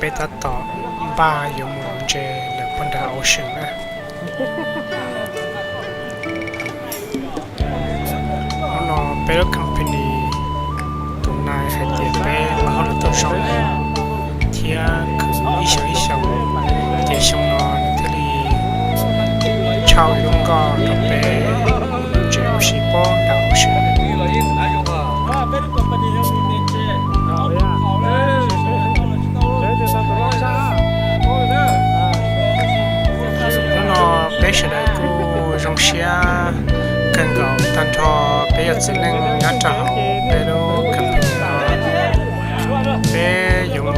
Peb tab tom npaj yuav mus nuv ntses lawm puag nram ocean na. Hnub no peb lub company tus nai hais tias peb ua hauj lwm tau zoo thiab khwv ib xyoos ib xyoos, ces xyoo no nws thiaj li tshaj ib lub nkoj rau peb mus nuv ntses ua si puag nram ocean. Hnub no peb sawv daws kuj zoo siab kawg nkaus tag nrho peb yog txiv neej nyob rau hauv peb lub company no. Peb yuav mus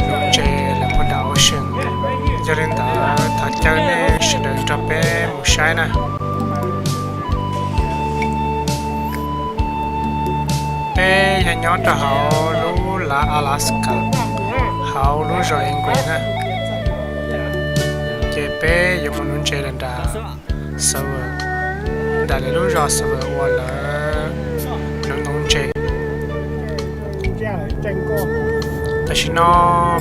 nuv ntses lawm puag nram ocean, yog li ntawd thov caw nej sawv daws nrog peb mus saib na. Peb yog nyob rau hauv lub lav Alaska, hauv lub zos Anchorage na. Ces peb yuav mus nuv ntses lawm nram Sevier, nram lawv lub zos Sevier uas lawv nuv ntses. Tam sim no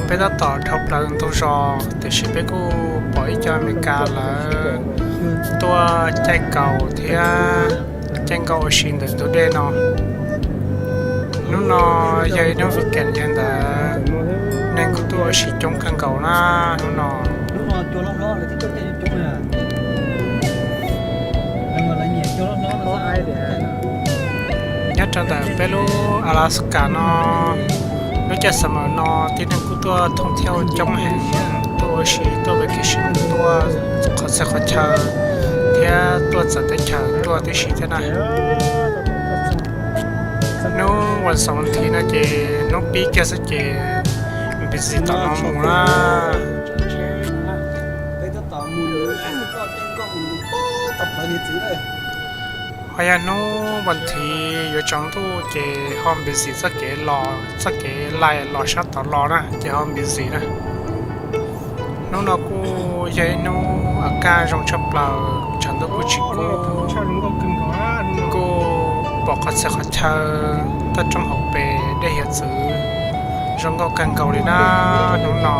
peb tab tom dhau plaws ntug zos, tiam sis peb kuj pom ib co Amelikas lawv tuaj caij kaus thiab caij nkoj ua si ntawm ntug dej no. Hnub no yog ib hnub weekend, yog li ntawd neeg kuj tuaj ua si coob kawg nkaus na hnub no. Nyob rau ntawm peb lub Alaska no, lub caij summer no tib neeg kuj tuaj thoob thiab coob heev, tuaj ua si tuaj vacation, tuaj qhov txhia qhov chaw thiab tuaj txawv teb chaws tuaj tib si thiab na. Hnub vas xaum vas thiv no ces hnub pib kiag xwb ces busy tom no mus na. Ho yog hnub vas thiv yuav tsaus ntuj ces ho busy txoj kev los, txoj kev laij los sab tod los na ces ho busy na. Hnub no kuj yog ib hnub a kaj zoo tshaj plaws, tshav ntuj kuj tsis kub, kuj pom qhov txhia qhov chaw, toj roob hauv pes, dej hiav txwv, zoo nkauj kawg nkaus li na hnub no.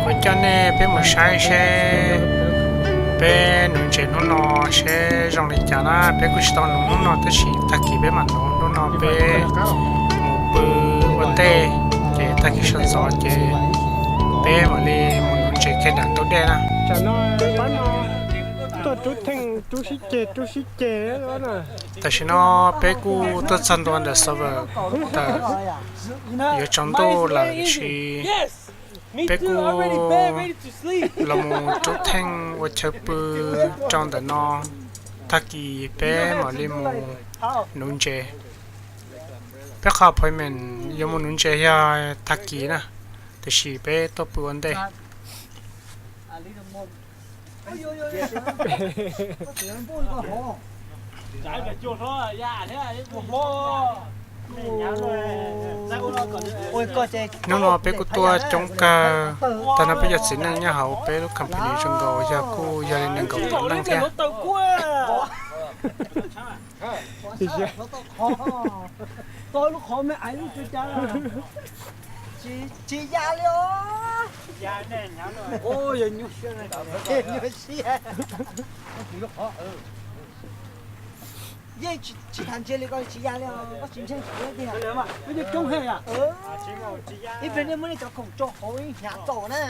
Kuv coj nej peb mus saib seb peb nuv ntses hnub no seb zoo li cas na. Peb kuj tsis tau nuv hnub no tab sis tag kis peb mam nuv. Hnub no peb mus pw ua ntej, ces tag kis sawv ntxov ces peb mam li mus nuv ntses kiag nram ntug dej na. Tam sim no peb kuj tuaj txog ntua ntawm Sevier tawm, yuav tsaus ntuj lawm tiam sis peb kuj los mus rub theej ua chaw pw rau ntawm no, tag kis peb mam li mus nuv ntses. Peb qhov appointment yuav mus nuv ntses yog tag kis na, tiam sis peb tuaj pw ua ntej. Hnub no peb kuj tuaj coob kawg, tag no peb cov txiv neej nyob hauv peb lub company zoo nkaus yog kuj yog li nees nkaum tawm leej thiab. Tsis ya li os. Yeej tsis tham ntse li, koj tsis ya li os, koj tsis ntseeg kuv tiag. Ib pliag nej muab nej cov khoom tso hauv ib hnyav tso na.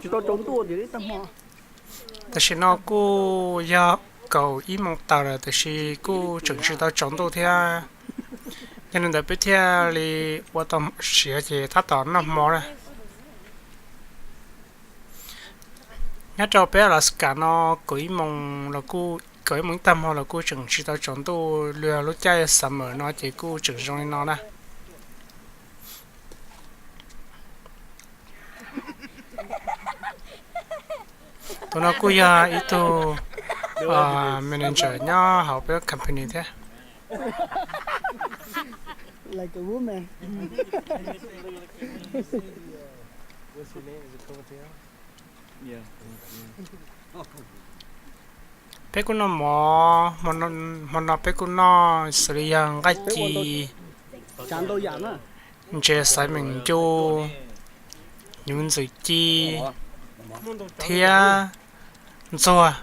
Tsis tau tsaus ntuj tiag li tag hmo. Tam sim no kuj yog kaum ib moos tawm lawm tiam sis kuj tseem tsis tau tsaus ntuj thiab. Yog li ntawd peb thiaj li ua tau siav ces tab tom noj hmo na. Nyob rau peb Alaska no kaum ib moos los kuj, kaum ib moos ib tag hmo los kuj tseem tsis tau tsaus ntuj, luag lub caij summer no ces kuj tseem zoo li no na. Tus no kuj yog ib tug manager nyob hauv peb company thiab. Like a woman. Peb kuj noj mov, hmo no peb kuj noj xws li yog nqaij ci, ntses xaiv meem ncu, hnyuv ntxwm ci thiab ntxuag.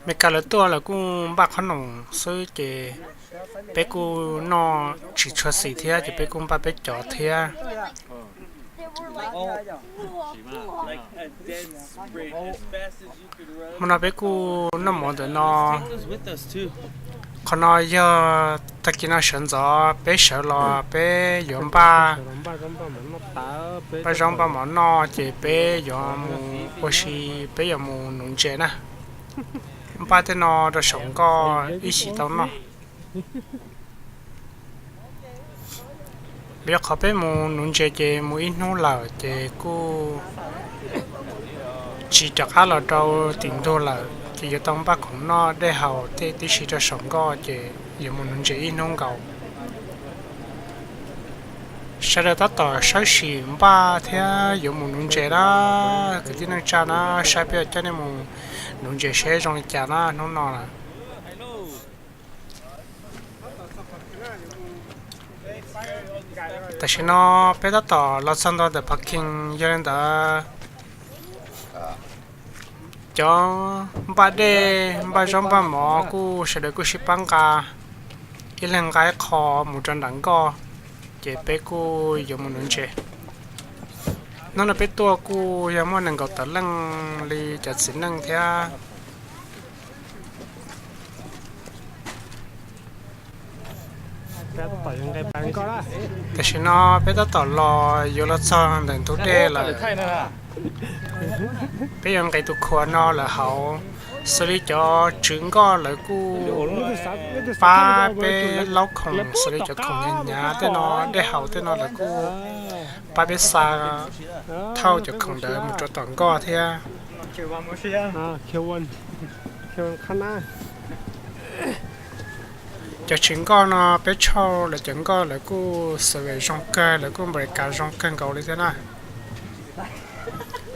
Mes kas lawv tuaj lawv kuj npaj qhob noom xwb ces peb kuj noj tsis tshua xis thiab ces peb kuj npaj peb cov thiab. Hmo no peb kuj noj mov ntawm no. Qhov no yog tag kis no sawv ntxov peb sawv los peb yuav npaj, npaj zaub npaj mov noj ces peb yuav mus ua si, peb yuav mus nuv ntses na. Npaj tej no rau saum nkoj ib sim tau noj. Vim qhov peb mus nuv ntses ces mus ib hnub lawm ces kuj tsis rov qab los rau tim ntug lawm ces yuav tau npaj khoom noj dej haus tej tib si rau saum nkoj ces yuav mus nuv ntses ib hnub nkaus. Sawv daws tab tom sawv sim npaj thiab yuav mus nuv ntses na, kwv tij neej tsa na, saib peb yuav coj nej mus nuv ntses seb zoo li cas na hnub no lawm. Tam sim no peb tab tom los txog ntua ntawm parking, yog li ntawd cov npaj dej npaj zaub npaj mov kuj sawv daws kuj sib pab nqa, ib leeg nqa ib qho mus rau nram nkoj, ces peb kuj yuav mus nuv ntses. Hnub no peb tuaj kuj yog muaj nees nkaum tawm leej li cov txiv neej thiab. Tam sim no peb tab tom los yuav los txog ntawm ntug dej lawm. Peb yuav nqis tus khua no lawm hauv. Xws li cov tswv nkoj lawv kuj pab peb laub khoom xws li cov khoom hnyav hnyav tej no, dej haus tej no lawv kuj pab peb xa thauj cov khoom ntawd mus rau tom nkoj thiab. Cov tswv nkoj no peb tshauj lawv cov nkoj lawv kuj xav zoo kawg, lawv kuj npam kas zoo kawg nkaus li thiab na.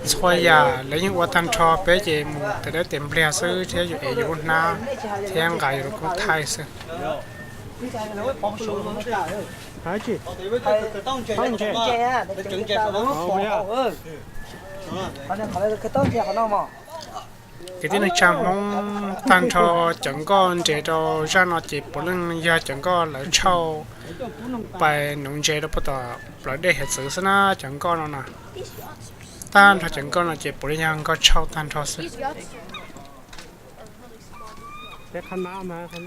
Txhua yam lawv yeej ua tag nrho, peb ces mus tes dawb tes npliag xwb thiab yus ev yus lub hnab thiab nqa yus lub kub thaij xwb. Kwv tij neej tsa Hmoob tag nrho cov nkoj nres rau zaj no ces puav leej yog cov nkoj lawv tshauj pais nuv ntses rau puag tom plawv dej hiav txwv xwb na. Cov nkoj no na, tag nrho cov nkoj no ces puav leej yog nkoj tshauj tag nrho xwb.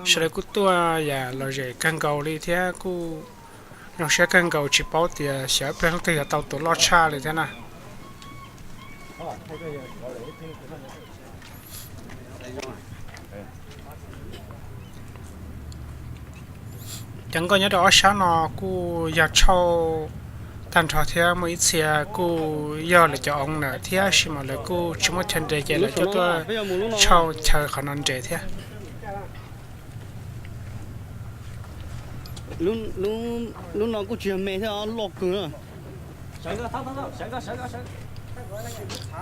Sawv daws kuj tuaj yam lom zem kawg nkaus li thiab kuj zoo siab kawg nkaus, tsis paub tias xyov ib pliag leej twg yuav tau tus loj tshaj li thiab na. Cov nkoj nyob rau ob sab no kuj yog tshauj tag nrho thiab, muaj ib txhia kuj yog lawv cov owner thiab, tab sis mas lawv kuj tsis muaj chaw nres ces lawv coj tuaj tshauj chaw qhov no nres thiab. Lub no kuj tsis yog me thiab, loj kawg.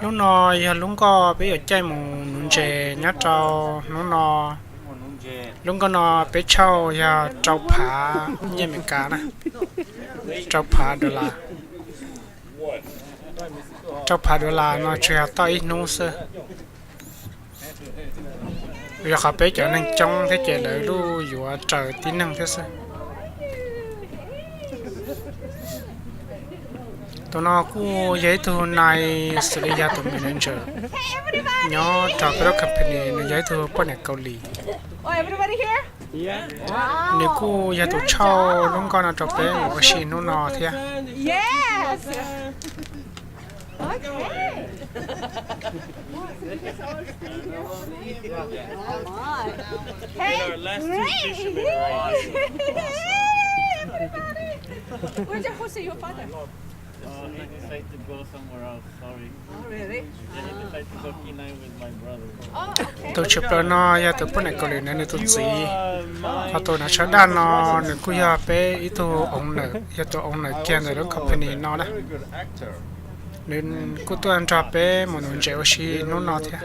Lub no yog lub nkoj peb yuav caij mus nuv ntses nyob rau hnub no. Lub nkoj no peb tshauj yog rau phav nyiaj Amelikas na, rau phav dollar. Rau phav dollar no tsuas yog toj ib hnub xwb. Yog qhov peb cov neeg coob thiab ces lawv kuj yuav raws tib neeg thiab xwb. Tus no kuj yog ib tug nai xws li yog tus manager nyob rau peb lub company, nws yog ib tug poj niam Kaus Lim. Nws kuj yog tus tshauj lub nkoj no rau peb mus ua si hnub no thiab. Tus tshwm plaws no yog tus poj niam Kaus Lim ntawd nws tus txiv, ho tus hnav tsho daj no nws kuj yog peb ib tug owner, yog tus owner kiag ntawm lub company no na. Nws kuj tuaj nrog peb mus nuv ntses ua si hnub no thiab.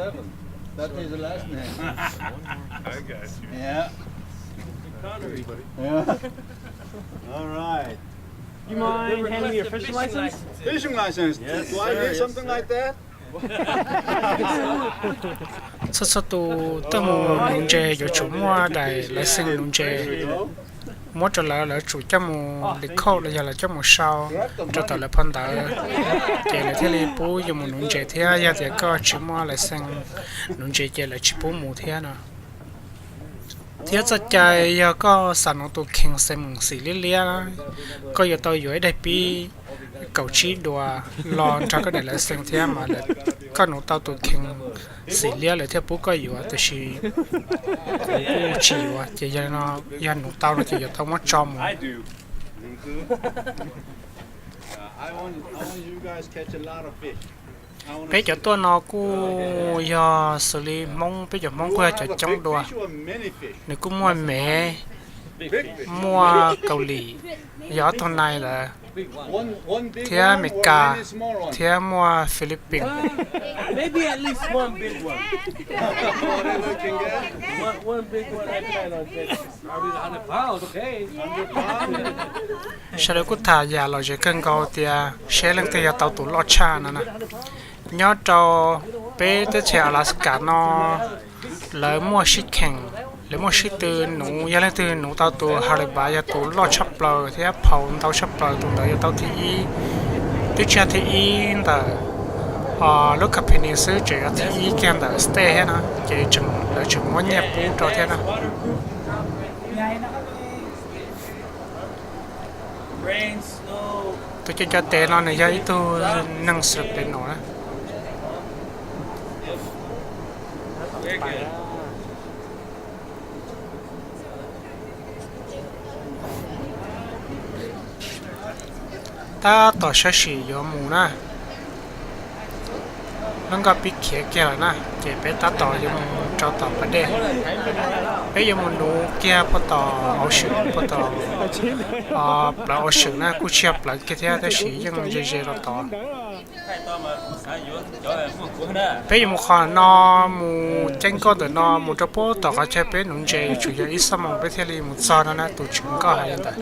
Txhua txhua tus tuaj mus nuv ntses yuav tsum muaj daim license nuv ntses muab rau lawv, lawv tsum coj mus record los yog lawv coj mus sau rau tom lawv phau ntawv, ces lawv thiaj li pub yus mus nuv ntses thiab. Yog tias koj tsis muaj license nuv ntses ces lawv tsis pub mus thiab no. Thiab txoj cai yog koj xav nuv tus khees xeem xim liab liab, koj yuav tau yuav ib daim pib kaum tsib duas los nrog koj daim license thiab mas koj nuv tau tus khees xim liab lawv thiaj pub koj yuav, tiam sis kuv kuj tsis yuav ces yog nuv tau no ces yuav tau muab tso mus. Peb cov tuaj no kuj yog xws li Hmoob, peb cov Hmoob kuj yog cov coob dua. Nws kuj muaj Mev, muaj Kaus Lim, yog ob tug nai lawm, thiab Meskas, thiab muaj Philippines. Sawv daws kuj tham yam lom zem kawg nkaus tias seb leej twg yog tau tus loj tshaj no na. Nyob rau peb teb chaws Alaska no, lawv muaj sib khees, lawv muaj sib tw nuv, yog leej twg nuv tau tus Harley Bass yog tus loj tshaj plaws thiab phau ntau tshaj plaws tus ntawd yuav tau thib ib. Twb tsis yog thib ib ntawm lub company xwb, tseem yog thib ib kiag ntawm state thiab no, ces lawv tseem muab nyiaj pub rau thiab no. Tus coj cov tes no nws yog ib tug neeg Filipino na. Tab tom sawv tsees yuav mus na. Lub nkoj pib khiav kiag lawm na, ces peb tab tom yuav mus rau tom pas dej. Peb yuav mus nuv kiag puag tom ocean, puag tom plawv ocean na, kuj tsis yog plawv kiag thiab tab sis yeej ze ze rau tod. Peb yuav mus qhov no, mus ceeb nkoj ntawm no mus rau puag tom qhov chaw peb nuv ntses yuav tsum yog ib xuab moos peb thiaj li mus txog no na, tus tswv nkoj hais li ntawd.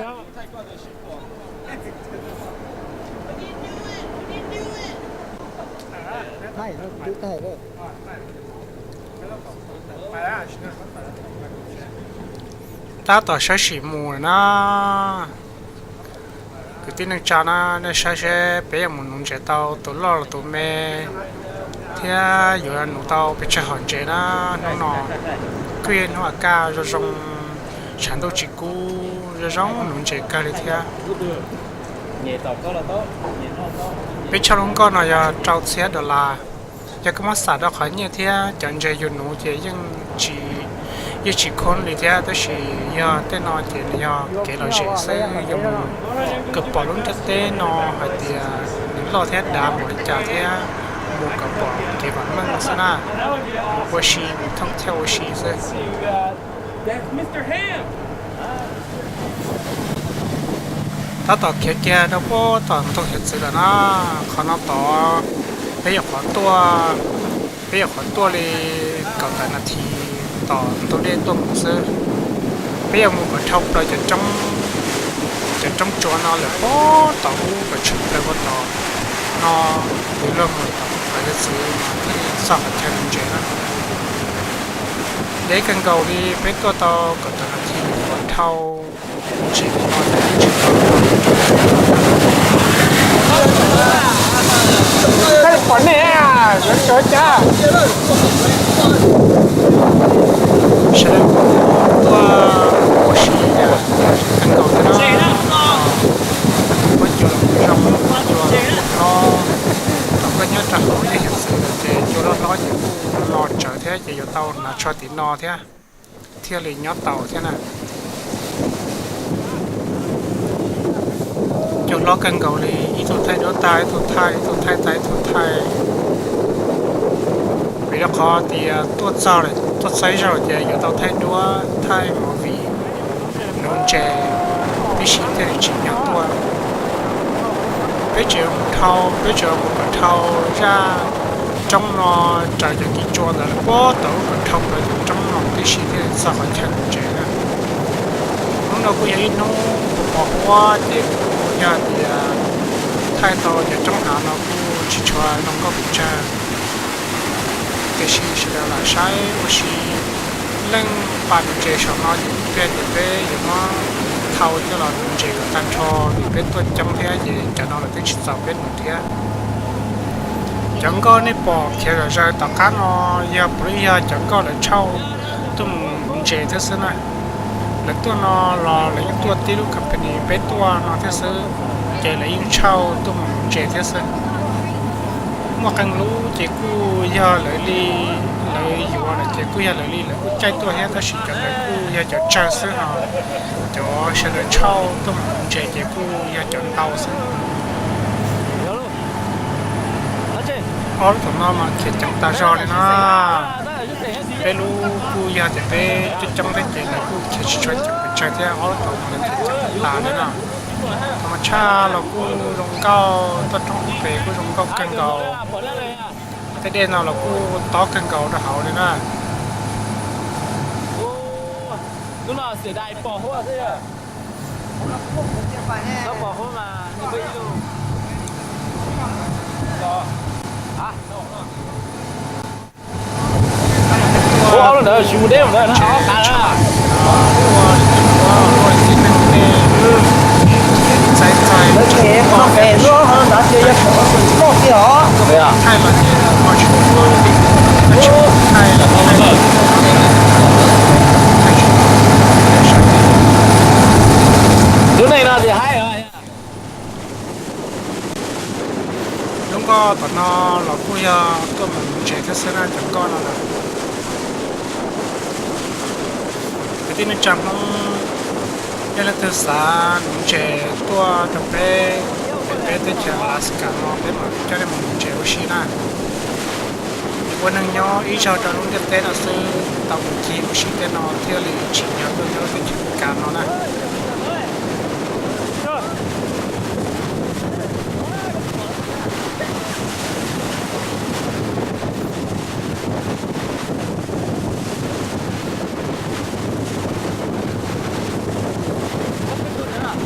Tab tom sawv tsees mus lawm na. Kwv tij neej tsa na, nej saib seb peb yuav mus nuv ntses tau tus loj los tus me, thiab yuav nuv tau pes tsawg hom ntses na. Hnub no kuj yog hnub a kaj zoo zoo, tshav ntuj tsis kub, zoo zoo nuv ntses kawg li thiab. Peb choj lub nkoj no yog rau txhiab dollar. Yog koj muab xam rau qhov nyiaj thiab cov ntses yus nuv ces yeej tsis, yeej tsis khoob li thiab, tab sis yog tej no ces nws yog kev lom zem xwb, yuav mus kom pom lub ntiaj teb no hais tias nws loj thiab dav npaum li cas thiab mus kom pom kev vam meej xwb na, mus ua si, mus thooj thiab ua si xwb. Tab tom khiav kiag rau puag tom ntug hiav txwv lawm na. Qhov no tod peb yuav qhov tuaj, peb yuav qhov tuaj li kaum tawm nas this tom ntug dej tuaj mus xwb. Peb yuav mus kom dhau plaws cov roob tsuas no lawm puag tom ub kom tshwm plaws puag tom no, yuav luag mus tom plawv hiav txwv mas thiaj li txog qhov chaw nuv ntses na. Deb kawg nkaus li, peb tuaj tau kaum tawm nas this mus kom dhau ntses no tsis tau. Pom nej, sawv sawv cas. Sawv daws tuaj ua si, kawg nkaus li no. Muaj cua los kuj zoo, cua los kuj hlob. Thaum koj nyob rau hauv dej hiav txwv lawm ces cua loj hlob ces kuj no tsawv thiab ces yuav tau hnav tsho tim no thiab, thiaj li nyob tau thiab na. Cua hlob kawg nkaus li, ib tug thaij duab tag ib tug thaij, ib tug thaij tag ib tug thaij. Qhov tias tuaj txog, tuaj txog ib zaug ces yuav tau thaij duab thaij movie nuv ntses tib si thiaj li tsim nyog tuaj. Peb tseem mus dhau, peb tseem mus kom dhau zaj roob no, raws cov kis tsua ntawd lawm puag tom lub kom dhau plaws cov roob no tib si thiaj li txog qhov chaw nuv ntses na. Hnub no kuj yog ib hnub pos pos huab ces kuj yog tias thaij tau cov roob hav no kuj tsis tshua zoo nkauj pes tsawg, tiam sis sawv daws lam saib ua si. Leej pam nuv ntses saum no ces ib pliag ces peb yuav muab thau coj los nuv ntses kom tag nrho, vim peb tuaj coob thiab ces cov no lawv twb tsis txaus peb nuv thiab. Cov nkoj nej pom khiav zom zaws tom qab no yog puav leej yog cov nkoj lawv tshauj tuaj mus nuv ntses thiab xwb na. Lawv tuaj no los lawv yeej tuaj tib lub company peb tuaj no thiab xwb, ces lawv yeej tshauj tuaj mus nuv ntses thiab xwb. Muaj qee lub ces kuj yog lawv li, lawv yuav lawm ces kuj yog lawv li lawv kuj caij tuaj thiab, tab sis cov ntawd kuj yog cov tsawg xwb no. Cov sawv daws tshauj tuaj mus nuv ntses ces kuj yog cov ntau xwb. Ob lub tom no mas khiav ceev tas zog li na. Peb lub kuj yog tias peb coob coob thiab ces lawv kuj khiav tsis tshua ceev pes tsawg thiab, ob lub tom no lawv khiav ceev tas li na. Thaum mas tshaj los kuj zoo nkauj, toj roob pem kuj zoo nkauj kawg nkaus. Tej dej no los kuj tob kawg nkaus rau hauv li na. Thaij los ces ua tsis tau, thaij los thaij, thaij tsis tau. Lub nkoj tom no los kuj yog tuaj mus nuv ntses thiab xwb na, cov nkoj no na. Kwv tij neej tsa Hmoob, yog leej twg xav nuv ntses tuaj rau peb, peb teb chaws Alaska no peb mam coj nej mus nuv ntses ua si na. Ua neeg nyob ib zaug rau lub ntiaj teb no xwb, tau mus ncig ua si tej no thiaj li tsim nyog tuaj nyob lub teb chaws Amelikas no na.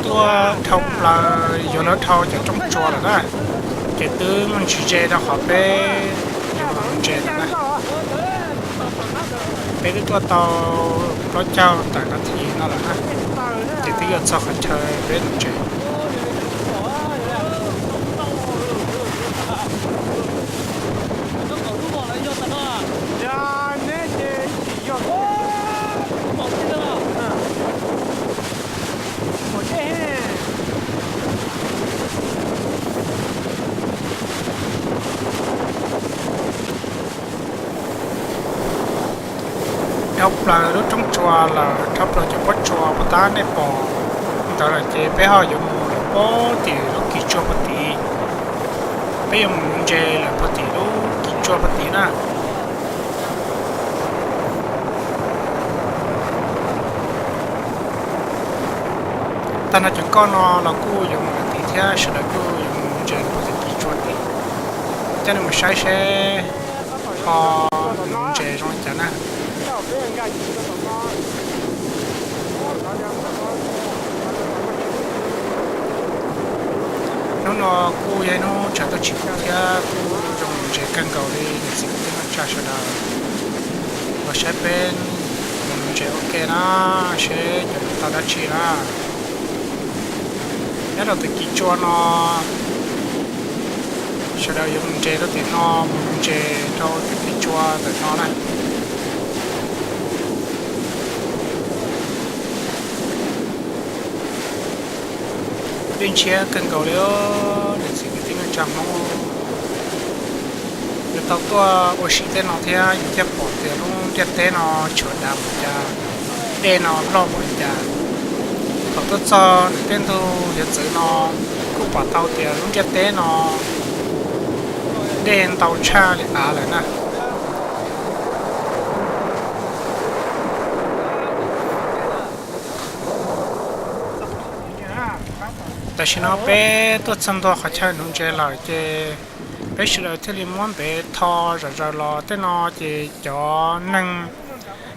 Tuaj dhau plaws yuav luag dhau cov roob tsua lawm na, ces twb muaj ntsis ze rau qhov peb yuav mus nuv ntses lawm na. Peb twb tuaj tau plaub caug tawm nas this no lawm na, ces twb yuav txog qhov chaw peb nuv ntses. Dhau plaws lub roob tsua lawm, dhau plaws cov pob tsuas puas tab nej pom ntawd lawm ces peb ho yuav mus lawm puag tim lub kis tsua puag tid. Peb yuav mus nuv ntses lawm puag tim lub kis tsua puag tid na. Tag nrho cov nkoj no los kuj yuav mus lawm tid thiab, sawv daws kuj yuav mus nuv ntses puag tim kis tsua tid. Coj nej mus saib seb ho nuv ntses zoo li cas na. Hnub no kuj yog ib hnub tshav tuaj tsis kub thiab kuj zoo mus ntses kawg nkaus li, niam txiv kwv tij neej tsa sawv daws. Los saib peb mus nuv ntses ua ke na, seb yuav nuv tau dab tsi na. Nyob rau tim kis tsua no, sawv daws yuav mus ntses rau tim no, mus nuv ntses rau tim kis tsua ntawm no na. Dej ntshiab kawg nkaus li, niam txiv kwv tij neej tsa Hmoob. Yus tau tuaj ua si tej no thiab yus thiaj pom tias lub ntiaj teb no tshuav dav npaum cas, dej no loj npaum li cas. Thaum tuaj txog nws tej ntug hiav txwv no, kuj pom tau tias lub ntiaj teb no dej ntau tshaj li av lawm na. Tam sim no peb tuaj txog ntua qhov chaw nuv ntses lawm ces peb sawv daws thiaj li muab npev tho zom zaws los. Tej no ces cov neeg,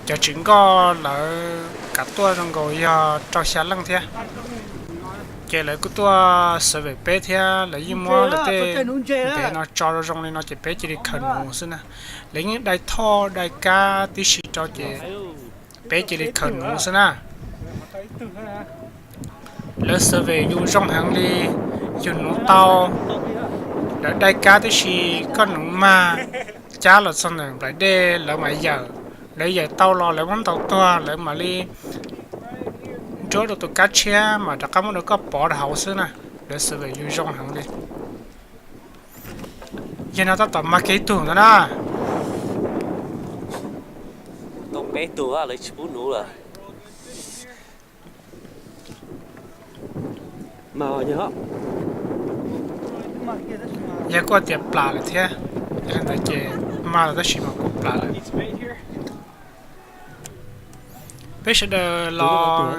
cov tseem nkoj lawv kav tuaj zoo nkaus yog rau xya leej thiab. Ces lawv kuj tuaj survey peb thiab lawv yeej muab lawv tej npev no tso zoo zoo li no ces peb cia li khaws nuv xwb na. Lawv yeej dai thoj dai kab tib si rau ces peb cia li khaws nuv xwb na. Lawv survey yus zoo heev li, yus nuv tau. Lawv dai kab tib si, koj nuv mag cab los txog ntawm nplaim dej lawv mam yawm. Lawv yawm tau los lawv muab ntaus tuag lawv mam li nruab rau tus kab tshiab mas rov qab muab rau koj pov rau hauv xwb na. Lawv survey yus zoo heev li. Yog no tab tom mag kiag ib tug ntawd na. Tau peb tug lawv tsis pub nuv lawm. Yog kuj tias plam lawm thiab, yog li ntawd ces mag lawm tab sis mas kuj plam lawm. Peb sawv daws los,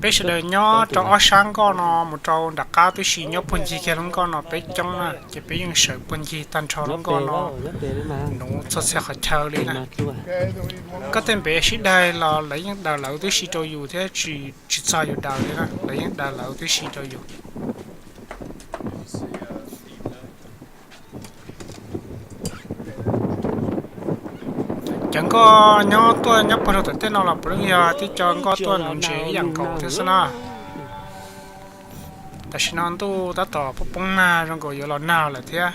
peb sawv daws nyob rau ob sab nkoj no mus rau nram qab tib si nyob puag ncig kiag lub nkoj no peb coob na ces peb yeej sawv puag ncig tag nrho lub nkoj no nuv txhua txhia qhov chaw li na. Koj tej npev sib daig los lawv yeej daws lawv tib si rau yus thiab, tsis txog yus daws li na, lawv yeej daws lawv tib si rau yus. Cov nkoj nyob tuaj nyob puag rau tom tej no los puav leej yog tib co nkoj tuaj nuv ntses ib yam nkaus thiab xwb na. Tam sim no ntuj tab tom poob poob nag zoo nkaus yuav los nag lawm thiab.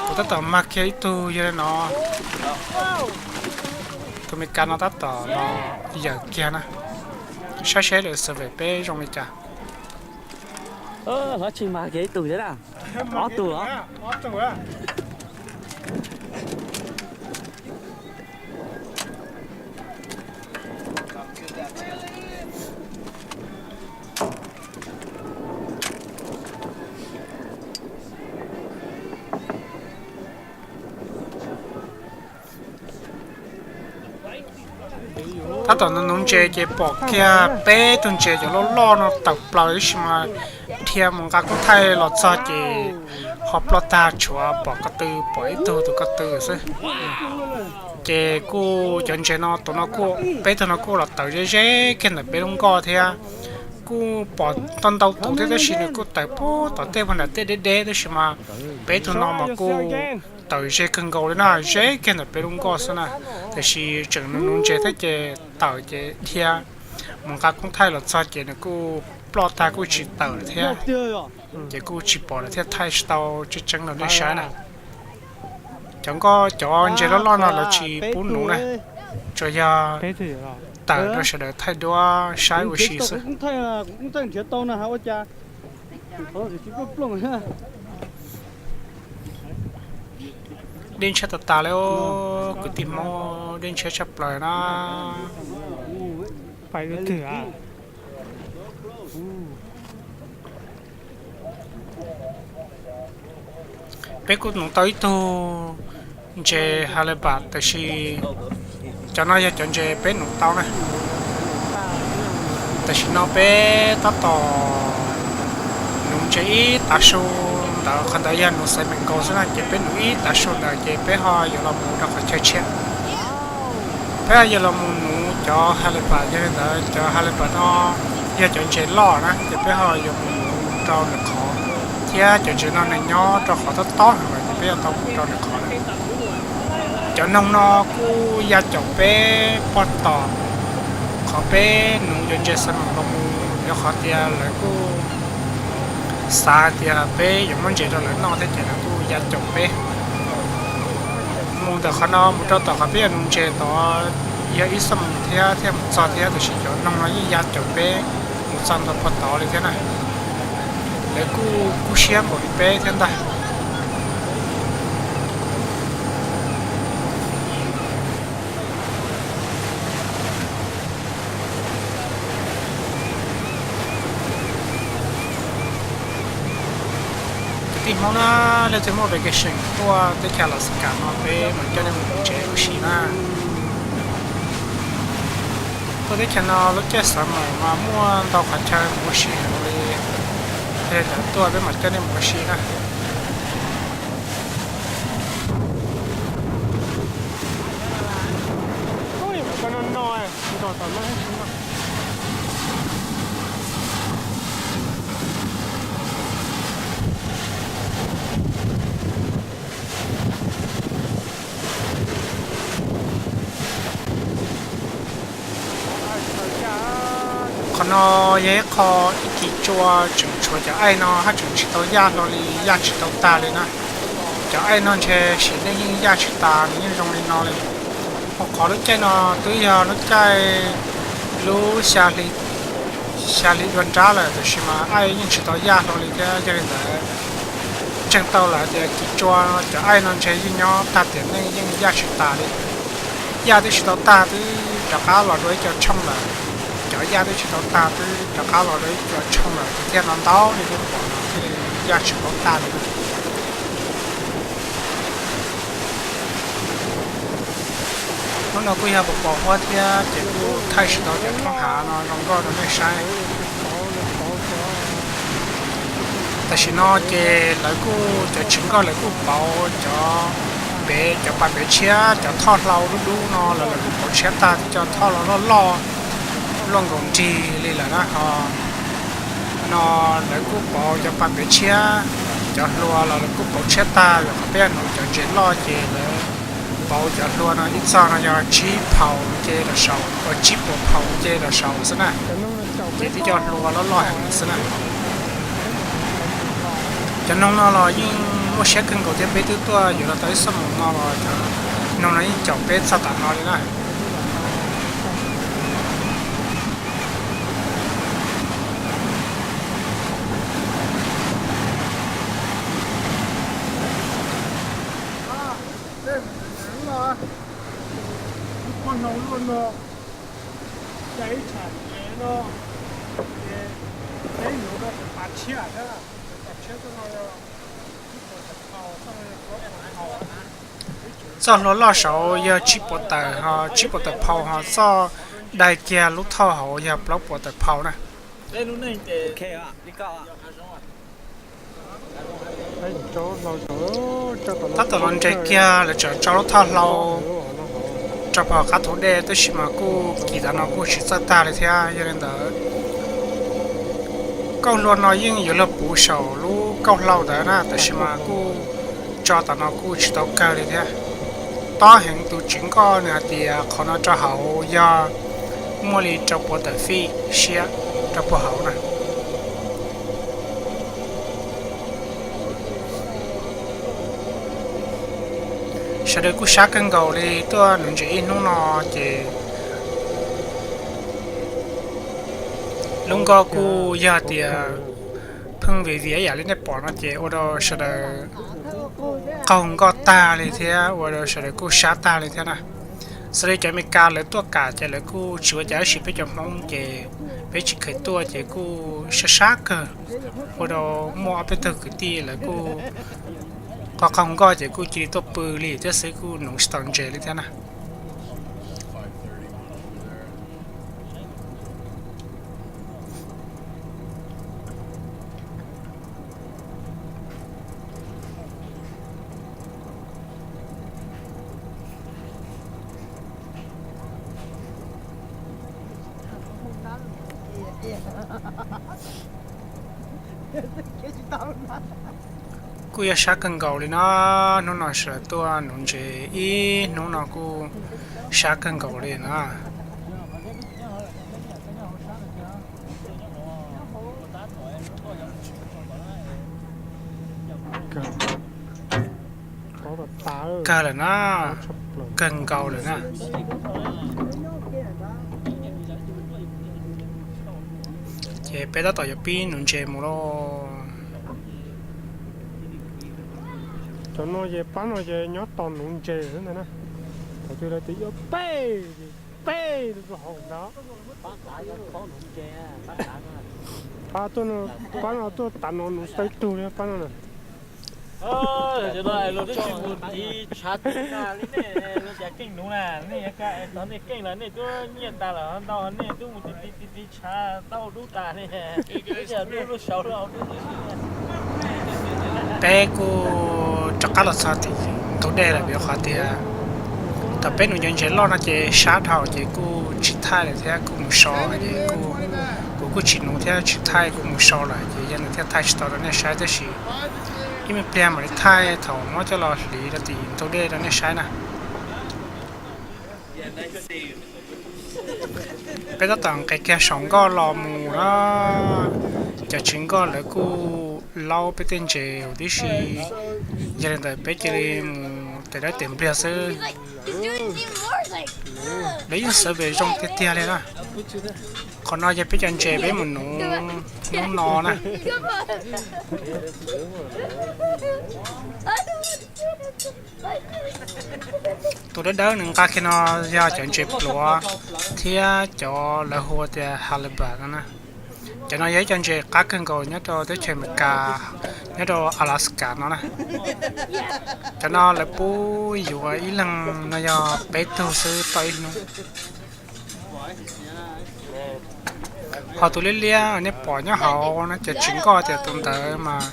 Kuv tab tom mag kiag ib tug yog li no, tus Meskas no tab tom los yawm kiag na, saib seb lawv survey peb zoo li cas. Hlob Tshis mag kiag ib tug thiab na, ob tug os. Tab tom nuv ntses ces pom kiag peb tug ntses cov loj loj no tawm plaws ib si mas dhia mus nqa koob thaij los txog ces ho ploj tag, tshuav pom ko tw, pom ib tug tus ko tw xwb. Ces kuj cov ntses no tus no kuj, peb tug no kuj los tawm ze ze kiag ntawm peb lub nkoj thiab. Kuj pom tau ntau tus thiab tab sis nws kuj tawm puag tom tej puag nram tej deb deb tab sis mas peb tug no mas kuj tawm ze kawg nkaus li na, ze kiag ntawm peb lub nkoj xwb na. Tiam sis tseem nuv nuv ntses thiab ces tawm ces dhia mus nqa koob thaij los txog ces nws kuj ploj tag kuj tsis tawm lawm thiab. Ces kuj tsis pom lawm thiab, thaij tsis tau tseeb tseeb rau nej saib na. Cov nkoj cov ntses loj loj no lawv tsis pub nuv na, tsuas yog tawm rau sawv daws thaij duab saib ua si xwb. Dej ntshiab tas tas li, kwv tij Hmoob, dej ntshiab tshaj plaws na. Peb kuj nuv tau ib tug ntses halibut, tab sis cov no yog cov ntses peb nuv tau na. Tam sim no peb tab tom nuv ntses ib tav su ntawd, qhov ntawd yog nuv xaiv meem nkaus xwb na, ces peb nuv ib tav su ntawd ces peb ho yuav los mus rau qhov chaw tshiab. Peb ho yuav los mus nuv cov halibut, yog li ntawd cov halibut no yog cov ntses loj na, ces peb ho yuav mus nuv rau nws qhov, thiab cov ntses no nws nyob rau qhov tob tob heev lawm ces peb yuav tau mus rau nws qhov lawm. Cov noog no kuj ya caum peb pog tom qhov peb nuv cov ntses xaiv meem los mus, yog qhov tias lawv kuj xav hais tias peb yuav muab ntses rau lawv noj thiab ces lawv kuj ya caum peb. Mus ntawm qhov no mus rau tom qhov peb yuav nuv ntses tod yog ib xuab moos thiab thiaj mus txog thiab, tab sis cov noog no yeej ya caum peb mus txog ntua pog tod li thiab na. Lawv kuj kub siab npaum li peb thiab ntag. Kwv tij Hmoob na, leej twg muaj vacation tuaj teb chaws Alaska no peb mam coj nej mus nuv ntses ua si na. Tuaj teb chaws no lub caij summer mas muaj ntau qhov chaw mus ua si heev li, yog li ntawd tuaj peb mam coj nej mus ua si na. Qhov no yog ib qho ib kis tsua tseem tshuav cov aij no haj tseem tsis tau yaj hlo li, yaj tsis tau tag li na. Cov aij no ntshe sim neej yeej yaj tsis tas, nws yeej zoo li no li. Ho qhov lub caij no twb yog lub caij lub xya hli dua nrab lawm, tab sis mas aij yeej tsis tau yaj hlo li thiab. Yog li ntawd, ntseeg tau lawm tias kis tsua cov aij no ntshe yeej nyob tag tiam neej yeej yaj tsis tas li. Yaj twb tsis tau tag twb rov qab los dua ib co tshooj lawm. Cov yaj twb tsis tau tag twb rov qab los dua ib co tshooj lawm, thiaj no ntau li nej pom no thiaj li yaj tsis tau tag li. Hnub no kuj yog pos pos huab thiab ces kuj thaij tsis tau cov roob hav no zoo nkauj rau nej saib. Tam sim no ces lawv kuj, cov tswv nkoj lawv kuj pauv cov pem, cov pas pem tshiab, cov thoj hlau dub dub no los lawv kuj pauv tshiab tag, twb cov thoj los loj loj, loj nkaus nrig li lawm na. Ho no lawv kuj pauv cov pas pem tshiab, cov hlua los lawv kuj pauv tshiab tag, yog qhov peb hnov cov ntses loj ces lawv pauv cov hlua no ib txog no yog tsib phaus nce rau saud, tsib puas phaus nce rau saud xwb na. Ces twb cov hlua loj loj heev xwb na. Cov noog no los yeej muaj siab kawg nkaus thiab, peb twb tuaj yuav los tau ib xuab moos no los cov noog no yeej caum peb txog tam no li na. Txoj hlua loj saud yog tsib puas tawm, ho tsib puas tawm phaus, ho txoj daig kiag lub thoj hauv yog plaub puas tawm phaus na. Tab tom los nres kiag lawv tseem tso lub thoj hlau rau pem qab thaum dej, tab sis mas kuj kis tam no kuj tsis txawj tag li thiab. Yog li ntawd, kauj hlua no yeej yuav luag puv saum lub kauj hlau ntawd na, tab sis mas kuj tso tam no kuj tsis tau kawg li thiab. Tob heev, tus tswv nkoj nws hais tias qhov no rau hauv yog muaj li rau puas tawm fij siab rau puag hauv na. Sawv daws kuj sab kawg nkaus li, tuaj nuv ntses ib hnub no ces lub nkoj kuj yog tias pheej viv viv yam li nej pom no ces ua rau sawv daws qaug nkoj tag li thiab ua rau sawv daws kuj sab tag li thiab na. Xws li cov Amelikas lawv tuaj kam ces lawv kuj tsis ua cas, tab sis peb cov Hmoob ces peb tsis kheev tuaj ces kuj sab sab kawg. Ua rau muaj ob peb tug kwv tij lawv kuj qaug qaug nkoj ces kuj cia li tuaj pw li thiab xwb, kuj nuv tsis tau ntses li thiab na. Kuj yog sab kawg nkaus li na, hnub no sawv daws tuaj nuv ntses ib hnub no kuj sab kawg nkaus li na. Kawg lawm na, kawg nkaus lawm na. Ces peb tab tom yuav pib nuv ntses mus lauj. Cov no ces pab no ces nyob tos nuv ntses xwb ntag na. Thaum twg lawv tias yuav peb, peb rau hauv ntag. Pab tuaj, pab no tuaj tav no nuv xwb tug li pab no na. Cov no luag twb tsis mus tiv tshav tiv na li nej, luag cas keej nuv na, nej yuav tau nej keej los nej twb nyiaj tas lawm ntau, nej twb mus tiv tiv tiv tiv tshav tau dub tas li. Peb kuj rov qab los txog tim ntug dej lawm vim qhov tias thaum peb nuv cov ntses loj no ces sab dhau ces kuj tsis thaij lawm thiab kuj mus so, ces kuv kuj tsis nuv thiab tsis thaij kuj mus so lawm ces yog li thiaj thaij tsis tau rau nej saib tab sis ib me pliag mam li thaij thaum muab coj los hliv rau tim ntug dej rau nej saib na. Peb tab tom nqes kiag saum nkoj los mus na, cov tsev nkoj lawv kuj laub peb tej ntses huv tib si, yog li ntawd peb cia li mus tes dawb tes npliag xwb. Lawv yeej xav pem zoo tiag tiag li na. Qhov no yog peb cov ntses peb mus nuv hnub no na. Tus dawb dawb nws nqa kiag no yog cov ntses pluav thiab cov lawv hu tias halibut no na. Cov no yog ib co ntses qab kawg nkaus nyob rau teb chaws Amelikas, nyob rau Alaska no na. Cov no lawv pub yuav ib leeg no yog peb tug xwb tau ib hnub. Ho tus liab liab nej pom nyob hauv no cov tsev nkoj tias tus ntawd mas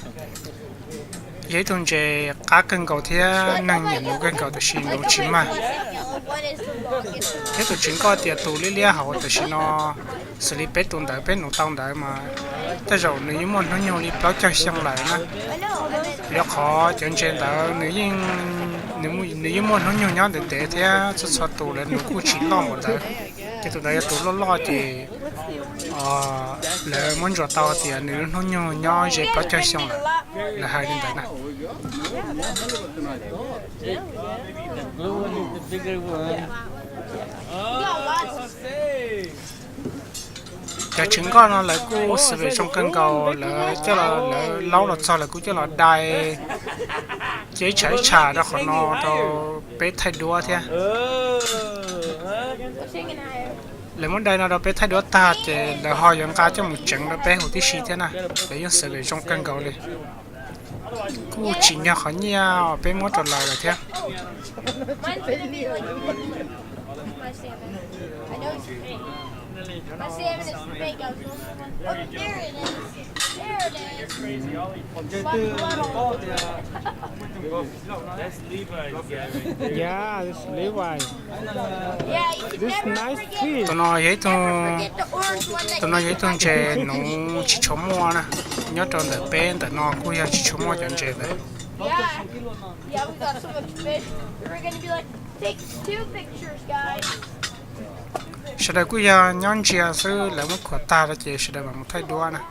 yog ib tug ntses qab kawg nkaus thiab neeg nyiam nuv kawg nkaus tab sis nuv tsis mag. Thiab tus tsev nkoj tias tus liab liab hauv tam sim no xws li peb tus ntawd peb nuv tau ntawd mas tej zaum nws yeej muaj hnub nyoog li plaub caug xyoo lawm na. Vim rau qhov cov ntses ntawd nws yeej muaj hnub nyoog nyob ntev ntev thiab txhua txhua tus lawv nuv kuj tsis loj npaum ntawd. Ces tus ntawd yog tus loj loj ces lawv muab ntsuas tau tias nws lub hnub nyoog nyob ze plaub caug xyoo lawm, lawv hais li ntawd na. Cov tsev nkoj no lawv kuj xav pem zoo kawg nkaus, lawv coj los, lawv laub los txog lawv kuj coj los dai cia ib tsham ib tsham rau qhov no rau peb thaij duab thiab. Lawv muab dai no rau peb thaij duab tag ces lawv ho yuav nqa coj mus tsev rau peb huv tib si thiab na. Lawv yeej xav pem zoo kawg nkaus li. Kuj tsim nyog qhov nyiaj peb muab rau lawv lawm thiab. Tus no yog ib tug, tus no yog ib tug ntses nuv tsis tshua muaj na, nyob rau ntawm peb ntawm no kuj yog tsis tshua muaj cov ntses ntawd. Sawv daws kuj yog nyob ntsia xwb, lawv muab khuam tag rau ces sawv daws mam mus thaij duab na.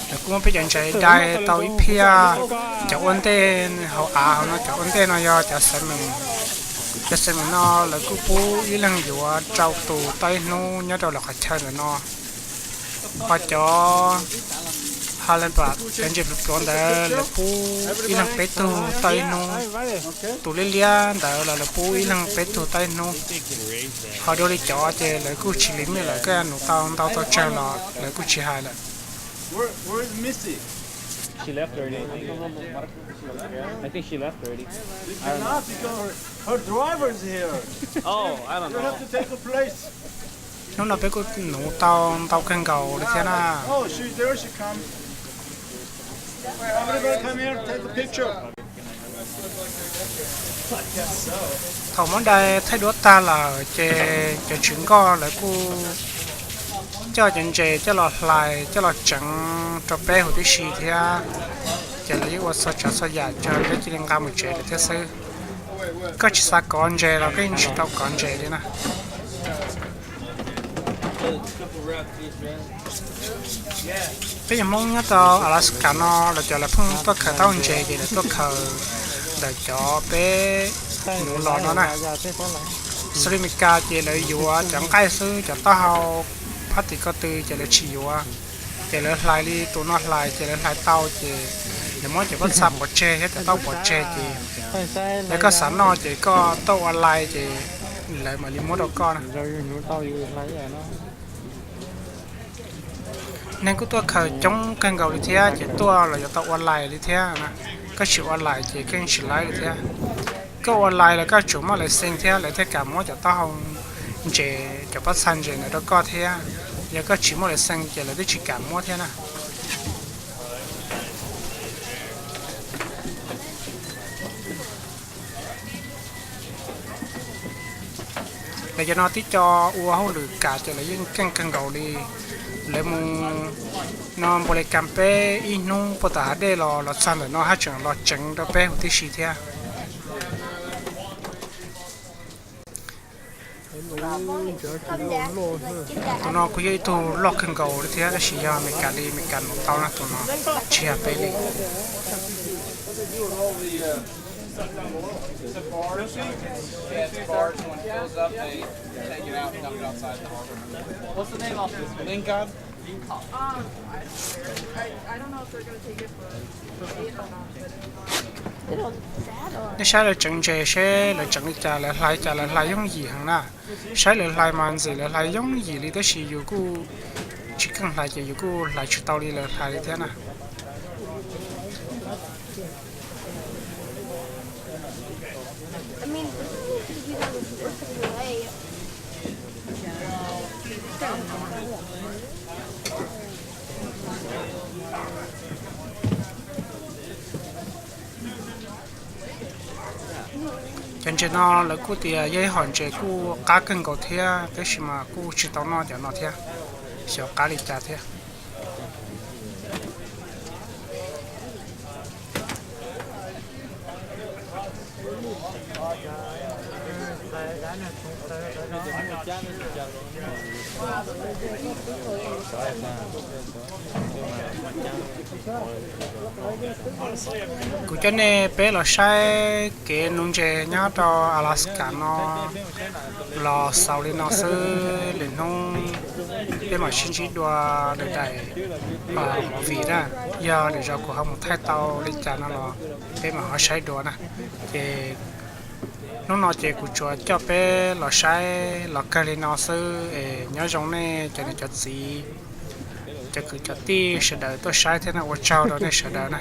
Lawv kuj muab peb cov ntses dai tau ib phiaj. Cov ua ntej hauv av hauv no, cov ua ntej no yog cov xav meem. Cov xav meem no lawv kuj pub ib leeg yuav rau tus tau ib hnub nyob rau lawv qhov chaw ntawm no. Ho cov halibut, cov ntses pluav pluav ntawd lawv pub ib leeg peb tug tau ib hnub. Tus liab liab ntawd los lawv pub ib leeg peb tug tau ib hnub. Ho dua li cov ces lawv kuj tsis limit lawm, koj nuv tau ntau tau tsawg los lawv kuj tsis hais lawm. Hnub no peb kuj nuv tau ntau kawg nkaus li thiab na. Thaum muab dai thaij duab tag lawm ces cov tswv nkoj lawv kuj coj cov ntses coj los hlais coj los tseev rau peb huv tib si thiab. Ces lawv yeej ua txhua tsav txhua yam tso peb cia li nqa mus tsev lawm thiab xwb. Koj tsis xav kov ntses los koj yeej tsis tau kov ntses li na. Peb cov Hmoob nyob rau Alaska no los cov lawv pheej tuaj khaws taub ntses ces lawv tuaj khaws ntawm cov peb nuv los no na. Xws li Meskas ces lawv yuav cov nqaij xwb, cov taub hau phab tim ko tw ces lawv tsis yuav. Ces lawv hlais li tus no hlais ces lawv hlais tau ces lawv muab cov pob txha pov tseg thiab cov taub pov tseg ces yog koj xav noj ces koj tuaj ua lai ces lawv mam li muab rau koj na. Neeg kuj tuaj khaws coob kawg nkaus li thiab, ces tuaj los yuav tau ua lais li thiab. Koj tsis ua lais ces koj yeej tsis laib li thiab. Koj ua lais los koj tsum muaj lais xees thiab lawv thiaj kam muab cov taub hau ntses, cov pob txha ntses ntawd rau koj thiab. Yog koj tsis muaj lais xees ces lawv twb tsis kam muab thiab na. Lawv cov no tib co ua hauj lwm kam ces lawv yeej keej kawg nkaus li. Lawv mus no npu li kas peb ib hnub puag tom hav dej los los txog ntawm no haj tseem los tseev rau peb huv tib si thiab. Tus no kuj yog ib tug loj kawg nkaus li thiab, tab sis yog Amelikas li, Amelikas mus tau na, tus no tsis yog peb li. Nej saib lawv tseev ntses seb lawv tseev li cas, lawv hlais li cas, lawv hlais yooj yim heev na. Saib lawv hlais mas ntxim lawv hlais yooj yim li, tab sis yus kuj tsis keej hlais ces yus kuj hlais tsis tau li lawv hlais li thiab na. Cov ntses no lawv kuj tias yog ib hom ntses kuj qab kawg nkaus thiab, tab sis mas kuj tsis tau noj cov no thiab, xyov qab li cas thiab. Kuv coj nej peb los saib kev nuv ntses nyob rau Alaska no los xaus li no xwb, lwm hnub peb mam sib ntsib dua lwm daim movie na, yog lwm zaus kuv ho mus thaij tau li cas no los peb mam ho saib dua na. Ces hnub no ces kuv tsuas coj peb los saib los kawg li no xwb es nyob zoo nej cov niam cov txiv, cov kwv cov tij sawv daws tuaj saib thiab na, ua tsaug rau nej sawv daws na.